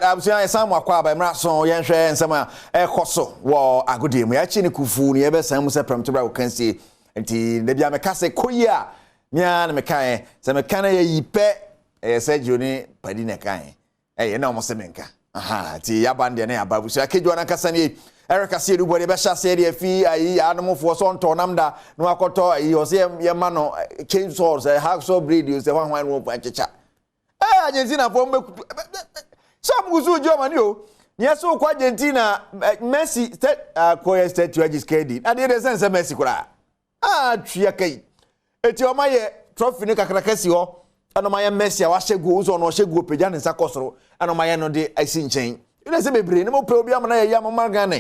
Abusua, yɛsan mu akɔ aba mmerɛ so. Yɛnhwɛ nsɛm a ɛkɔ so wɔ agodie mu. Yɛakyi ne kufu ne yɛbɛsan mu sɛ prɛmto bra wɔkansie. Nti da bia meka sɛ kɔ yi a mea na mekaeɛ sɛ meka no yɛyi pɛ, ɛyɛ sɛ gyo ne padi na ɛkaeɛ, ɛyɛ na ɔmo sɛ menka aha. Nti yɛaba no deɛ na yɛaba. Abusua, kedwa no ankasa nie. Ɛreka sɛ yɛdubɔ deɛ bɛhyɛ aseɛ deɛ fi ayi anomfoɔ sɛ ɔntɔ nam da na wakɔtɔ ayi, ɔsɛ yɛma no chainsaw, sɛ hacksaw blade, sɛ hwan hwan no wɔmfa nkyekya. Argentina fo mbɛ sɛ ɔmo gusu gye ɔmo ani o. Nyɛ sɛ wokɔ Argentina, Messi sɛ akɔyɛ statue agye sika di adeɛ deɛ sɛ nsɛ Messi koraa atwea kai. Eti ɔmo ayɛ trophy ne kakraka si hɔ, ɛna ɔmo ayɛ Messi a wahyɛ goal nso, ɔno ɔhyɛ goal pagya ne nsa kɔ soro, ɛna ɔmo ayɛ no de asi nkyɛn. Ɛna sɛ bebree ne mo pɛ obi ama na yɛ yɛ ama Ghana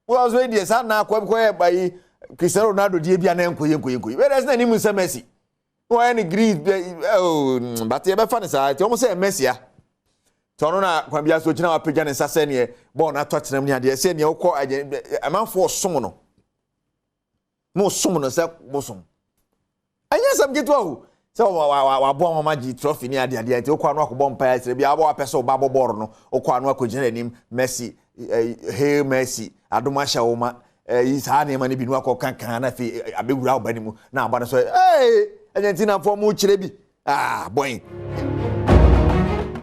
wɔn nso deɛ saa na akɔ kɔyɛ ayi Cristiano Ronaldo deɛ bi a na nkoye nkoye nkoye wɛrɛ ɛsɛ n'anim nsɛ Messi wɔyɛ ne green oh, but yɛbɛfa ne saa. Nti wɔn sɛ Messi a tí ɔno na kwan bi aso gyina wapagya ne nsa sɛ neɛ bɔɔl n'atɔ tena mu ne adeɛ sɛ neɛ wokɔ ɛgye amanfoɔ som no mo som no sɛ bosom. Ɛnyɛ asɛm ketewa o, sɛ waboa wɔn agye trophy ne adeɛ adeɛ. Nti wokɔ ano akɔbɔ mpaeɛ sɛ bi abɔ wapɛ sɛ ɔba abɔ bɔɔl no, wokɔ ano akɔgyina n'anim, "Messi, hail Messi, adom ahyɛ wo ma," ɛyi saa nneɛma no bi no akɔ kankan na afei abɛwura ɔba no mu na aba no so. Ɛɛ, Argentinafoɔ mo kyerɛ bi ah bɔn.